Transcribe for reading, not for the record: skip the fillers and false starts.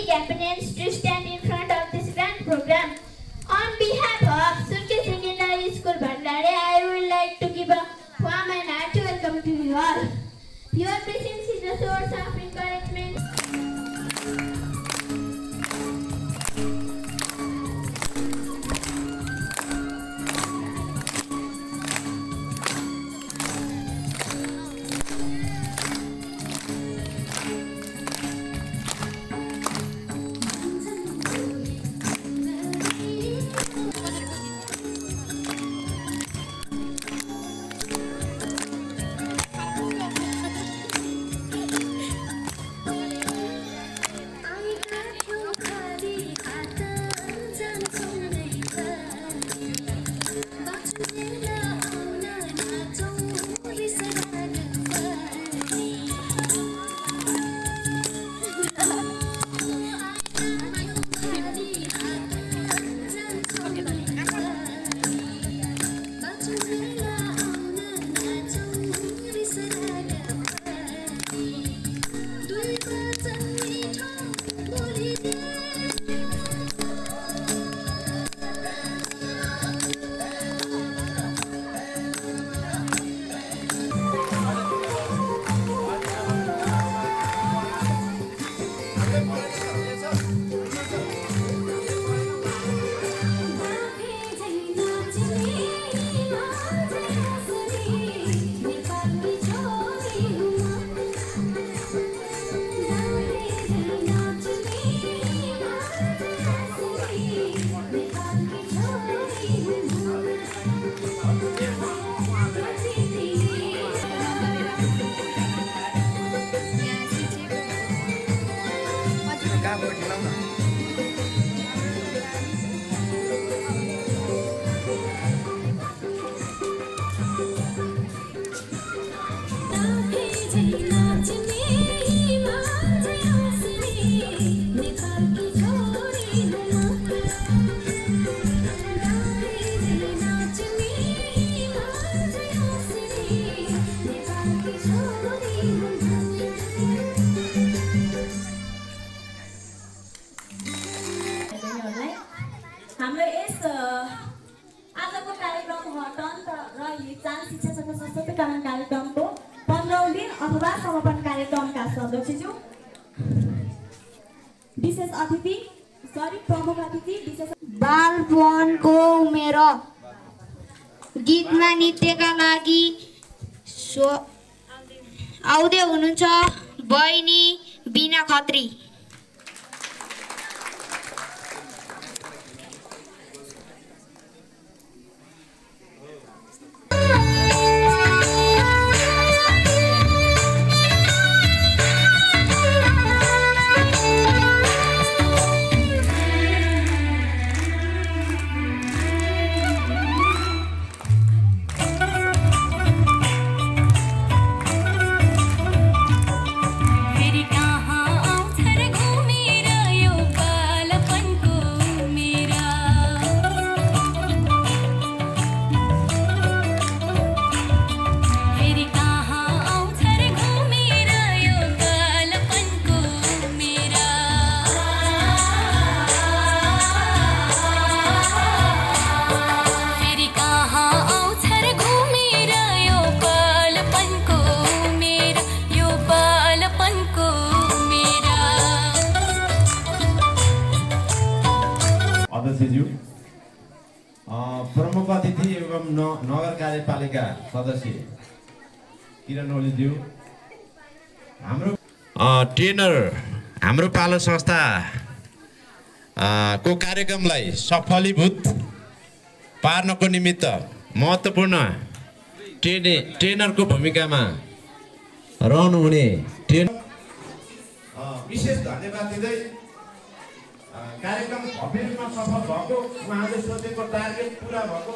big happiness to stand in front of this grand program. On behalf of Surkhe Secondary School, Bhandare, I would like to give a warm and hearty welcome to you all. Your presence is a source of encouragement. बालपनको उमेर गीतमा नृत्यका लागि आउँदै हुनुहुन्छ बहिनी बिना खत्री। प्रमुख अतिथि एवं नगर कार्यपालिका सदस्य किरण ओलीज्यू, हाम्रो ट्रेनर हाम्रो पालो संस्था को कार्यक्रमलाई सफलीभूत पार्नको निमित्त महत्त्वपूर्ण ट्रेनरको भूमिकामा रहनुहुने विशेष धन्यवाद दिँदै कार्यक्रम भव्य रूपमा सफल भएको, उहाँले सोचेको टार्गेट पुरा भएको